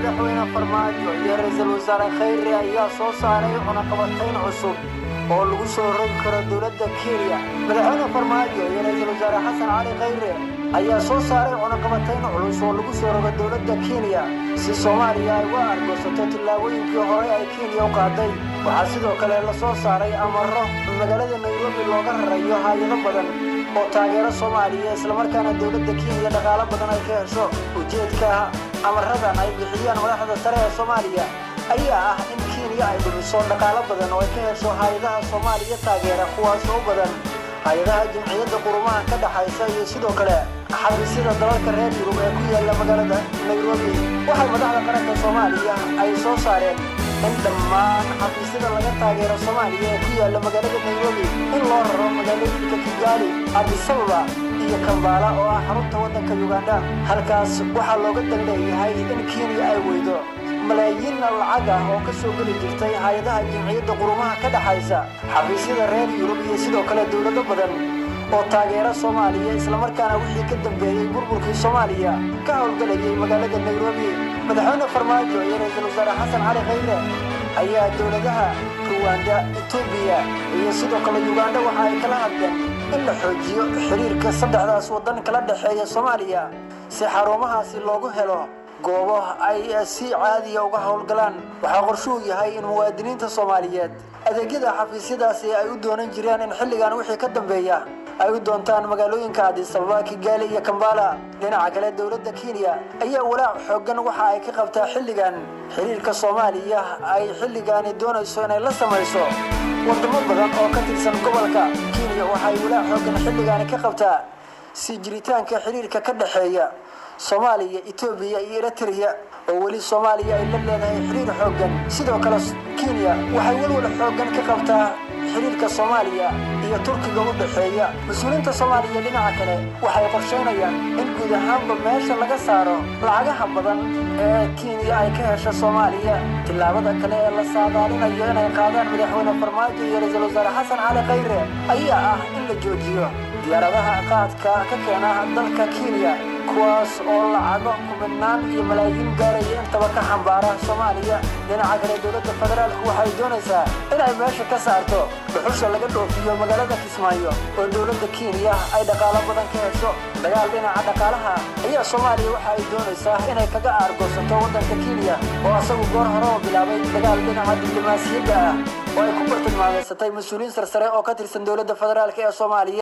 Madaxweyne Farmaajo iyo Ra-iisul Wasaare Khayre ayaa soo saaray cunaqabatayn cusub oo lagu soo rogi karo dowladda Kenya. Madaxweyne Farmaajo iyo Ra-iisul Wasaare Xasan Cali Khayre ayaa soo saaray cunaqabatayn culus oo lagu soo rogo dowladda Kenya si Soomaaliya ay uga argoosato tillaabooyinkii horey ay Kenya u qaaday. Waxaa sidoo kale la soo saaray amarro magaalada Nairobi looga rarayo hay'ado badan oo taageero Soomaaliya, islamarkaana dowladda Kenya dhaqaalo badan ay ka hesho. Ujeedka amaradan ay bixiyaan madaxda sare ee Soomaaliya ayaa ah in Kenya ay dhumiso dhaqaalo badan oo ay ka hesho hay'adaha Soomaaliya taageera, kuwaas oo badan hay'adaha Jimciyadda Qurumaha ka dhexaysa iyo sidoo kale xafiisyada dalalka reer Yurub ee ku yaala magaalada Nairobi. Waxay madaxda qaranka Soomaaliya ay soo saareen in dhammaan xafiisyada laga taageero Soomaaliya ee ku yaala magaalada Nairobi in loo raro magaalooyinka Kigali, Addis Ababa iyo Kampala oo ah xarunta waddanka Uganda. Halkaas waxaa looga dan leeyahay in Kenya ay weydo malaayiin lacag ah oo ka soo geli jirtay hay'adaha Jimciyadda Qurumaha ka dhexaysa, xafiisyada reer Yurub iyo sidoo kale dowlado badan oo taageera Soomaaliya, islamarkaana wixii ka dambeeyey burburkii Soomaaliya ka howlgelayay magaalada Nairobi. Madaxweyne Farmaajo iyo Ra-iisul Wasaare Xasan Cali Khayre ayaa dowladaha Ruwanda, Etoobiya iyo sidoo kale Uganda waxa ay kala hadleen in la xoojiyo xiriirka saddexdaas waddan kala dhexeeya Soomaaliya si xarumahaasi loogu helo goobo ay si caadiya uga howlgalaan. Waxaa qorshuhu yahay in muwaadiniinta Soomaaliyeed adeegyada xafiisyadaasi ay u doonan jireen in xilligan wixii ka dambeeya ay u doontaan magaalooyinka Addis Ababa, Kigali iyo Kampala. Dhinaca kale, dowladda Kenya ayaa walaac xooggan waxa ay ka qabtaa xilligan xiriirka Soomaaliya ay xilligaani doonayso inay la samayso wadamo badan oo ka tirsan gobolka. Kenya waxay walaac xooggan xilligaani ka qabtaa sii jiritaanka xiriirka ka dhexeeya Soomaaliya, Etoobiya iyo Eritrea oo weli Soomaaliya ay la leedahay xiriir xooggan. Sidoo kale, Kenya waxay walwal xooggan ka qabtaa xiriirka Soomaaliya iyo Turkiga u dhexeeya. Mas-uuliyiinta Soomaaliya dhinaca kale waxay qorsheynayaan in guud ahaanba meesha laga saaro lacagaha badan ee Kenya ay ka hesho Soomaaliya. Tillaabada kale ee la saadaalinayo inay qaadaan Madaxweyne Farmaajo iyo Ra-iisul Wasaare Xasan Cali Khayre ayaa ah in la joojiyo diyaaradaha qaadka ka keena dalka Kenya, kuwaas oo lacago kumidnaan iyo malaayiin gaaraya intaba ka xambaara Soomaaliya. Dhinaca kale, dowladda federaalku waxay doonaysaa inay meesha ka saarto dhuxusha laga dhoofiyo magaalada Kismaayo oo dowladda Kenya ay dhaqaalo badan ka hesho. Dagaal dhinaca dhaqaalaha ayaa Soomaaliya waxa ay doonaysaa inay kaga aargoosato waddanka Kenya oo asagu goor hore oo bilaabay dagaal dhinaca diblomaasiyadda ah oo ay ku bartilmaameysatay mas-uuliyiin sarsare oo ka tirsan dowladda federaalka ee Soomaaliya.